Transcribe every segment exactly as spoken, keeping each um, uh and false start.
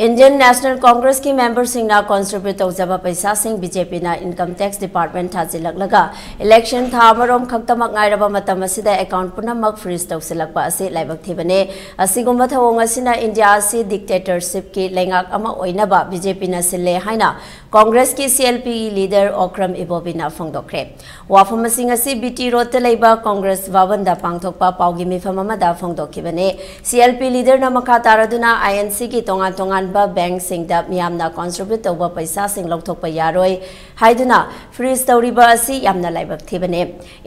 Indian National Congress ꯀꯤ member ꯁꯤꯡꯅ contribute ꯇꯧꯖꯕ ꯄꯩꯁꯥꯁꯤꯡ BJP ꯅ income tax department ꯊꯥꯖꯤꯜꯂꯛꯂꯒ election ꯊꯥ ꯑꯃꯔꯣꯝ ꯈꯛꯇꯃꯛ ꯉꯥꯏꯔꯕ ꯃꯇꯝ ꯑꯁꯤꯗ account ꯄꯨꯝꯅꯃꯛ freeze ꯇꯧꯁꯤꯜꯂꯛꯄ ꯑꯁꯤ ꯂꯥꯏꯕꯛ ꯊꯤꯕꯅꯤ꯫ ꯑꯁꯤꯒꯨꯝꯕ ꯊꯧꯑꯣꯡ ꯑꯁꯤꯅ ꯏꯟꯗꯤꯌꯥ ꯑꯁꯤ dictatorship ꯀꯤ ꯂꯩꯉꯥꯛ ꯑꯃ ꯑꯣꯏꯅꯕ BJP ꯅ ꯁꯤꯜꯂꯦ ꯍꯥꯏꯅ Congress ꯀꯤ CLP leader Okram Ibobi ꯅ ꯐꯣꯡꯗꯣꯛꯈ꯭ꯔꯦ꯫ ꯋꯥꯐꯝ ꯑꯁꯤ ꯉꯁꯤ BT Road ꯇ ꯂꯩꯕ Congress ꯚꯕꯟꯗ ꯄꯥꯡꯊꯣꯛꯄ ꯄꯥꯎꯒꯤ ꯃꯤꯐꯝ ꯑꯃꯗ ꯐꯣꯡꯗꯣꯛꯈꯤꯕꯅꯤ꯫ CLP leader ꯅ ꯃꯈꯥ ꯇꯥꯔꯗꯨꯅ INC ꯒꯤ ꯇꯣꯉꯥꯟ ꯇꯣꯉꯥꯟꯕ bank ꯁꯤꯡꯗ ꯃꯤꯌꯥꯝꯅ contribute ꯇꯧꯕ ꯄꯩꯁꯥꯁꯤꯡ ꯂꯧꯊꯣꯛꯄ ꯌꯥꯔꯣꯏ ꯍꯥꯏꯗꯨꯅ freeze ꯇꯧꯔꯤꯕ ꯑꯁꯤ ꯌꯥꯝꯅ ꯂꯥꯏꯕꯛ ꯊꯤꯕꯅꯤ꯫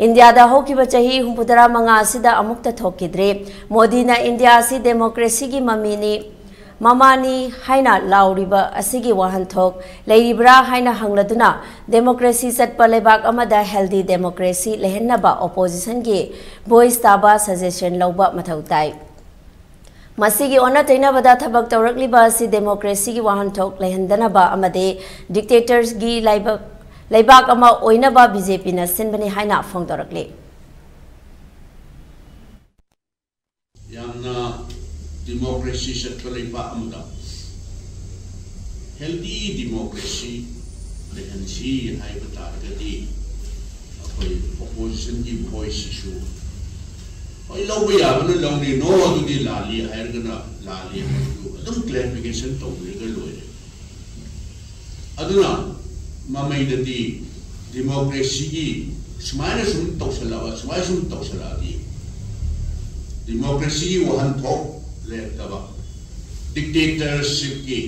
ꯏꯟꯗꯤꯌꯥꯗ ꯍꯧꯈꯤꯕ ꯆꯍꯤ ꯍꯨꯝꯐꯨꯇꯔꯥ ꯃꯉꯥ ꯑꯁꯤꯗ ꯑꯃꯨꯛꯇ ꯊꯣꯛꯈꯤꯗ꯭ꯔꯤ꯫ ꯃꯣꯗꯤꯅ ꯏꯟꯗꯤꯌꯥ ꯑꯁꯤ democracy ꯒꯤ ꯃꯃꯤꯅꯤ, ꯃꯃꯥꯅꯤ ꯍꯥꯏꯅ ꯂꯥꯎꯔꯤꯕ ꯑꯁꯤꯒꯤ ꯋꯥꯍꯟꯊꯣꯛ ꯂꯩꯔꯤꯕ꯭ꯔꯥ ꯍꯥꯏꯅ ꯍꯪꯂꯗꯨꯅ, democracy ꯆꯠꯄ ꯂꯩꯕꯥꯛ ꯑꯃꯗ healthy democracy ꯂꯩꯍꯟꯅꯕ opposition ꯒꯤ voice ꯇꯥꯕ, suggestion ꯂꯧꯕ ꯃꯊꯧ ꯇꯥꯏ꯫ ꯃꯁꯤꯒꯤ ꯑꯣꯟꯅ ꯇꯩꯅꯕꯗ ꯊꯕꯛ ꯇꯧꯔꯛꯂꯤꯕ ꯑꯁꯤ democracy ꯒꯤ ꯋꯥꯍꯟꯊꯣꯛ ꯂꯩꯍꯟꯗꯅꯕ ꯑꯃꯗꯤ dictator ꯒꯤ ꯂꯩꯕꯥꯛ, ꯂꯩꯕꯥꯛ ꯑꯃ ꯑꯣꯏꯅꯕ BJP ꯅ ꯁꯤꯟꯕꯅꯤ ꯍꯥꯏꯅ ꯐꯣꯡꯗꯣꯔꯛꯂꯤ꯫ ꯌꯥꯝꯅ democracy ꯆꯠꯄ ꯂꯩꯕꯥꯛ ꯑꯃꯗ healthy democracy ꯂꯩꯍꯟꯁꯤ ꯍꯥꯏꯕ ꯇꯥꯔꯒꯗꯤ, ꯑꯩꯈꯣꯏ opposition ꯒꯤ voice ꯁꯤꯁꯨ ꯍꯣꯏ, ꯂꯧꯕ ꯌꯥꯕꯅ ꯂꯧꯅꯤ, no ꯑꯗꯨꯗꯤ ꯂꯥꯜꯂꯤ ꯍꯥꯏꯔꯒꯅ ꯂꯥꯜꯂꯤ ꯍꯥꯏꯕꯗꯨ ꯑꯗꯨꯝ clarification ꯇꯧꯕꯤꯔꯒ ꯂꯣꯏꯔꯦ꯫ ꯑꯗꯨꯅ ꯃꯃꯩꯗꯗꯤ democracy ꯒꯤ ꯁꯨꯃꯥꯏꯅ ꯁꯨꯝ ꯇꯧꯁꯜꯂꯛꯑꯕ, ꯁꯨꯃꯥꯏꯅ ꯁꯨꯝ ꯇꯧꯁꯜꯂꯛꯑꯗꯤ democracy ꯒꯤ ꯋꯥꯍꯟꯊꯣꯛ ꯂꯩꯔꯛꯇꯕ, dictatorship ꯀꯤ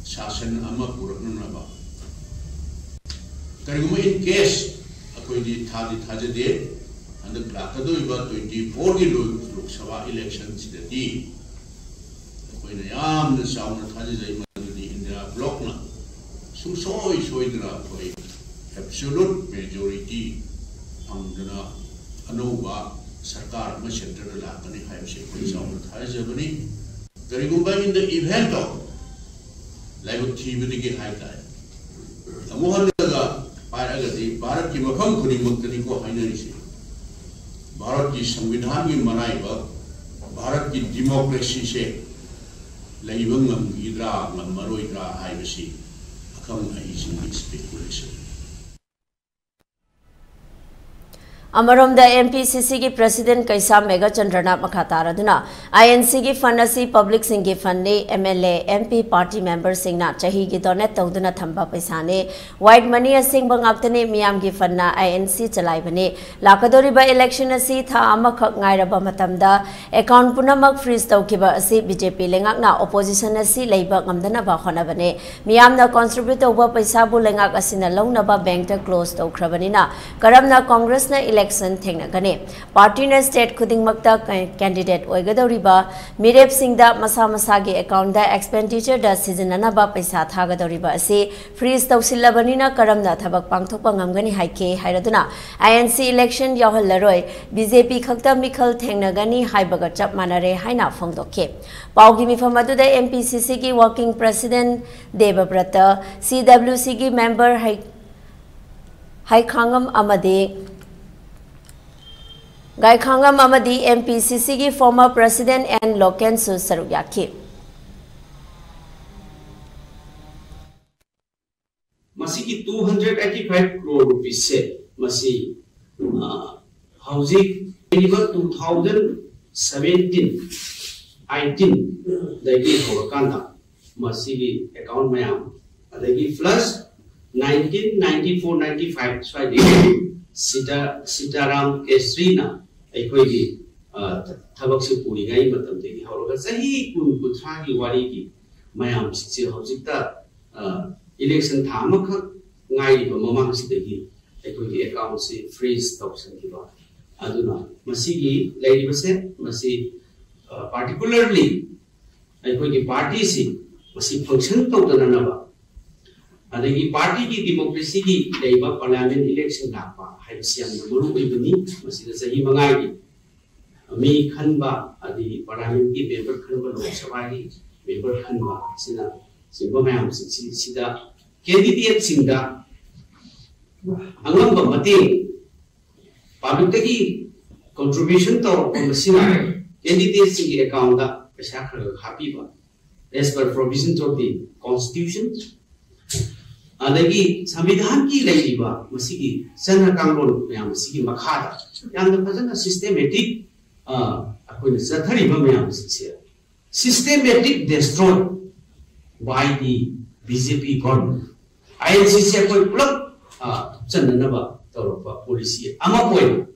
ꯁꯥꯁꯟ ꯑꯃ ꯄꯨꯔꯛꯅꯅꯕ, ꯀꯔꯤꯒꯨꯝꯕ in case, ꯑꯩꯈꯣꯏꯗꯤ ꯊꯥꯗꯤ ꯊꯥꯖꯗꯦ, ꯍꯟꯗꯛ ꯂꯥꯛꯀꯗꯧꯔꯤꯕ twenty four ꯒꯤ ꯂꯣꯛ ꯁꯚꯥ election ꯁꯤꯗꯗꯤ ꯑꯩꯈꯣꯏꯅ ꯌꯥꯝꯅ ꯆꯥꯎꯅ ꯊꯥꯖꯖꯩ, ꯃꯗꯨꯗꯤ ꯏꯟꯗꯤꯌꯥ bloc ꯅ ꯁꯨꯡꯁꯣꯏ ꯁꯣꯏꯗꯅ ꯑꯩꯈꯣꯏ absolute majority ꯐꯪꯗꯅ ꯑꯅꯧꯕ ꯁꯔꯀꯥꯔ ꯑꯃ centre ꯗ ꯂꯥꯛꯀꯅꯤ ꯍꯥꯏꯕꯁꯤ ꯑꯩꯈꯣꯏ ꯆꯥꯎꯅ ꯊꯥꯖꯕꯅꯤ꯫ ꯀꯔꯤꯒꯨꯝꯕ in the event of, ꯂꯥꯏꯕꯛ ꯊꯤꯕꯗꯒꯤ ꯍꯥꯏ ꯇꯥꯔꯦ, ꯑꯃꯨꯛ ꯍꯜꯂꯒ ꯄꯥꯏꯔꯒꯗꯤ ꯚꯥꯔꯠꯀꯤ ꯃꯐꯝ ꯈꯨꯗꯤꯡꯃꯛꯇꯅꯤꯀꯣ ꯍꯥꯏꯅꯔꯤꯁꯦ꯫ ꯚꯥꯔꯠꯀꯤ ꯁꯪꯕꯤꯙꯥꯟꯒꯤ ꯃꯔꯥꯏꯕꯛ, ꯚꯥꯔꯠꯀꯤ democracy ꯁꯦ ꯂꯩꯕ ꯉꯝꯈꯤꯗ꯭ꯔꯥ ꯉꯝꯃꯔꯣꯏꯗ꯭ꯔꯥ ꯍꯥꯏꯕꯁꯤ ꯑꯈꯪ ꯑꯍꯩꯁꯤꯡꯒꯤ speculation꯫ ꯑꯃꯔꯣꯝꯗ ꯑꯦꯝ ꯄꯤ ꯁꯤ ꯁꯤꯒꯤ ꯄ꯭ꯔꯦꯁꯤꯗꯦꯟꯠ ꯀꯩꯁꯥꯝ ꯃꯦꯘꯆꯟꯗ꯭ꯔꯅ ꯃꯈꯥ ꯇꯥꯔꯗꯨꯅ, ꯑꯥꯏ ꯑꯦꯟ ꯁꯤꯒꯤ ꯐꯟꯗ ꯑꯁꯤ ꯄꯕ꯭ꯂꯤꯛꯁꯤꯡꯒꯤ ꯐꯟꯗꯅꯤ, M L A, M P, party ꯃꯦꯝꯕꯔꯁꯤꯡꯅ ꯆꯍꯤꯒꯤ ꯗꯣꯅꯦꯠ ꯇꯧꯗꯨꯅ ꯊꯝꯕ ꯄꯩꯁꯥꯅꯤ, ꯋꯥꯏꯠ ꯃꯅꯤ ꯑꯁꯦꯡꯕ ꯉꯥꯛꯇꯅꯤ, ꯃꯤꯌꯥꯝꯒꯤ ꯐꯟꯗꯅ ꯑꯥꯏ ꯑꯦꯟ ꯁꯤ ꯆꯂꯥꯏꯕꯅꯤ꯫ ꯂꯥꯛꯀꯗꯧꯔꯤꯕ ꯏꯂꯦꯛꯁꯟ ꯑꯁꯤ ꯊꯥ ꯑꯃꯈꯛ ꯉꯥꯏꯔꯕ ꯃꯇꯝꯗ ꯑꯦꯀꯥꯎꯟꯠ ꯄꯨꯝꯅꯃꯛ ꯐ꯭ꯔꯤꯖ ꯇꯧꯈꯤꯕ ꯑꯁꯤ ꯕꯤ ꯖꯦ ꯄꯤ ꯂꯩꯉꯥꯛꯅ ꯑꯣꯄꯣꯖꯤꯁꯟ ꯑꯁꯤ ꯂꯩꯕ ꯉꯝꯗꯅꯕ ꯍꯣꯠꯅꯕꯅꯤ꯫ ꯃꯤꯌꯥꯝꯅ ꯀꯣꯟꯇ꯭ꯔꯤꯕ꯭ꯌꯨꯠ ꯇꯧꯕ ꯄꯩꯁꯥꯕꯨ ꯂꯩꯉꯥꯛ ꯑꯁꯤꯅ ꯂꯧꯅꯕ ꯕꯦꯡꯛꯇ ꯀ꯭ꯂꯣꯖ ꯇꯧꯈ꯭ꯔꯕꯅꯤꯅ ꯀꯔꯝꯅ ꯀꯣꯡꯒ꯭ꯔꯦꯁꯅ ꯏꯂꯦꯛꯁꯟ ꯊꯦꯡꯅꯒꯅꯤ? ꯄꯥꯔꯇꯤꯅ ꯁ꯭ꯇꯦꯠ ꯈꯨꯗꯤꯡꯃꯛꯇ ꯀꯦꯟꯗꯤꯗꯦꯠ ꯑꯣꯏꯒꯗꯧꯔꯤꯕ ꯃꯤꯔꯦꯞꯁꯤꯡꯗ ꯃꯁꯥ ꯃꯁꯥꯒꯤ ꯑꯦꯀꯥꯎꯟꯠꯇ ꯑꯦꯛꯁꯄꯦꯟꯗꯤꯆꯔꯗ ꯁꯤꯖꯤꯟꯅꯅꯕ ꯄꯩꯁꯥ ꯊꯥꯒꯗꯧꯔꯤꯕ ꯑꯁꯤ ꯐ꯭ꯔꯤꯖ ꯇꯧꯁꯤꯜꯂꯕꯅꯤꯅ ꯀꯔꯝꯅ ꯊꯕꯛ ꯄꯥꯡꯊꯣꯛꯄ ꯉꯝꯒꯅꯤ ꯍꯥꯏꯒꯦ ꯍꯥꯏꯔꯗꯨꯅ ꯑꯥꯏ ꯑꯦꯟ ꯁꯤ ꯏꯂꯦꯛꯁꯟ ꯌꯥꯎꯍꯜꯂꯔꯣꯏ, ꯕꯤ ꯖꯦ ꯄꯤ ꯈꯛꯇ ꯃꯤꯈꯜ ꯊꯦꯡꯅꯒꯅꯤ ꯍꯥꯏꯕꯒ ꯆꯞ ꯃꯥꯟꯅꯔꯦ ꯍꯥꯏꯅ ꯐꯣꯡꯗꯣꯛꯈꯤ꯫ ꯄꯥꯎꯒꯤ ꯃꯤꯐꯝ ꯑꯗꯨꯗ ꯑꯦꯝ ꯄꯤ ꯁꯤ ꯁꯤꯒꯤ ꯋꯥꯔꯀꯤꯡ ꯄ꯭ꯔꯦꯁꯤꯗꯦꯟꯠ ꯗꯦꯕꯕ꯭ꯔꯇ, ꯁꯤ ꯗꯕ꯭ꯂꯤꯎ ꯁꯤꯒꯤ ꯃꯦꯝꯕꯔ ꯍꯩ-, ꯍꯩꯈꯥꯉꯝ ꯑꯃꯗꯤ ꯒꯥꯏꯈꯥꯉꯝ ꯑꯃꯗꯤ ꯑꯦꯝ ꯄꯤ ꯁꯤ ꯁꯤꯒꯤ ꯐꯣꯔꯃꯔ ꯄ꯭ꯔꯦꯁꯤꯗꯦꯟꯠ ꯑꯦꯟ ꯂꯣꯀꯦꯟꯁꯨ ꯁꯔꯨꯛ ꯌꯥꯈꯤ꯫ ꯃꯁꯤꯒꯤ two hundred eighty five crore rupees ꯁꯦ ꯃꯁꯤ, ꯑ, ꯍꯧꯖꯤꯛ ꯂꯩꯔꯤꯕ two thousand seventeen eighteen ꯗꯒꯤ ꯍꯧꯔꯀꯥꯟꯗ ꯃꯁꯤꯒꯤ ꯑꯦꯀꯥꯎꯟꯠ ꯃꯌꯥꯝ, ꯑꯗꯒꯤ plus nineteen ninety four ninety five ꯁ꯭ꯋꯥꯏꯗꯒꯤ ꯁꯤꯇꯥ-, ꯁꯤꯇꯥꯔꯥꯝ ꯀꯦꯁ꯭ꯔꯤꯅ ꯑꯩꯈꯣꯏꯒꯤ, ꯑ, ꯊꯕꯛꯁꯦ ꯄꯨꯔꯤꯉꯩ ꯃꯇꯝꯗꯒꯤ ꯍꯧꯔꯒ ꯆꯍꯤ ꯀꯨꯟ ꯀꯨꯟꯊ꯭ꯔꯥꯒꯤ ꯋꯥꯔꯤꯒꯤ ꯃꯌꯥꯝꯁꯤꯡꯁꯦ ꯍꯧꯖꯤꯛꯇ, ꯑ, ꯏꯂꯦꯛꯁꯟ ꯊꯥ ꯑꯃꯈꯛ ꯉꯥꯏꯔꯤꯕ ꯃꯃꯥꯡꯁꯤꯗꯒꯤ ꯑꯩꯈꯣꯏꯒꯤ ꯑꯦꯀꯥꯎꯟꯠꯁꯤ ꯐ꯭ꯔꯤꯖ ꯇꯧꯁꯟꯈꯤꯕ꯫ ꯑꯗꯨꯅ ꯃꯁꯤꯒꯤ ꯂꯩꯔꯤꯕꯁꯦ, ꯃꯁꯤ, ꯑ, particularly ꯑꯩꯈꯣꯏꯒꯤ ꯄꯥꯔꯇꯤꯁꯤ ꯃꯁꯤ ꯐꯪꯁꯟ ꯇꯧꯗꯅꯅꯕ, ꯑꯗꯒꯤ ꯄꯥꯔꯇꯤꯒꯤ ꯗꯤꯃꯣꯀ꯭ꯔꯦꯁꯤꯒꯤ ꯂꯩꯕ ꯄꯥꯔꯂꯤꯌꯥꯃꯦꯟꯠ ꯏꯂꯦꯛꯁꯟ ꯂꯥꯛꯄ ꯍꯥꯏꯕꯁꯤ ꯌꯥꯝꯅ ꯃꯔꯨ ꯑꯣꯏꯕꯅꯤ꯫ ꯃꯁꯤꯗ ꯆꯍꯤ ꯃꯉꯥꯒꯤ ꯃꯤ ꯈꯟꯕ, ꯑꯗꯒꯤ ꯄꯥꯔꯂꯤꯌꯥꯃꯦꯟꯠꯀꯤ ꯃꯦꯝꯕꯔ ꯈꯟꯕ, ꯂꯣꯛ ꯁꯚꯥꯒꯤ ꯃꯦꯝꯕꯔ ꯈꯟꯕ ꯑꯁꯤꯅꯆꯤꯡꯕ ꯃꯌꯥꯝꯁꯤꯡꯁꯤ, ꯁꯤꯗ ꯀꯦꯟꯗꯤꯗꯦꯠꯁꯤꯡꯗ ꯑꯉꯝꯕ ꯃꯇꯦꯡ ꯄꯥꯕ꯭ꯂꯤꯛꯇꯒꯤ ꯀꯣꯟꯇ꯭ꯔꯤꯕ꯭ꯌꯨꯁꯟ ꯇꯧꯔꯛꯄ ꯃꯁꯤꯅ ꯀꯦꯟꯗꯤꯗꯦꯠꯁꯤꯡꯒꯤ ꯑꯦꯀꯥꯎꯟꯗ ꯄꯩꯁꯥ ꯈꯔ ꯈꯔ ꯍꯥꯞꯄꯤꯕ, as per provisions of the constitution, ꯑꯗꯒꯤ ꯁꯪꯕꯤꯙꯥꯟꯒꯤ ꯂꯩꯔꯤꯕ ꯃꯁꯤꯒꯤ ꯆꯠꯅ ꯀꯥꯡꯂꯣꯟ ꯃꯌꯥꯝ ꯑꯁꯤꯒꯤ ꯃꯈꯥꯗ ꯌꯥꯝꯅ ꯐꯖꯅ systematic ꯑꯩꯈꯣꯏꯅ ꯆꯠꯊꯔꯤꯕ ꯃꯌꯥꯝꯁꯤꯡꯁꯦ systematic destroy by the B J P government꯫ I N ꯁꯤꯁꯦ ꯑꯩꯈꯣꯏ ꯄꯨꯂꯞ ꯆꯟꯅꯅꯕ ꯇꯧꯔꯛꯄ ꯄꯣꯂꯤꯁꯤ ꯑꯃ ꯑꯣꯏꯅ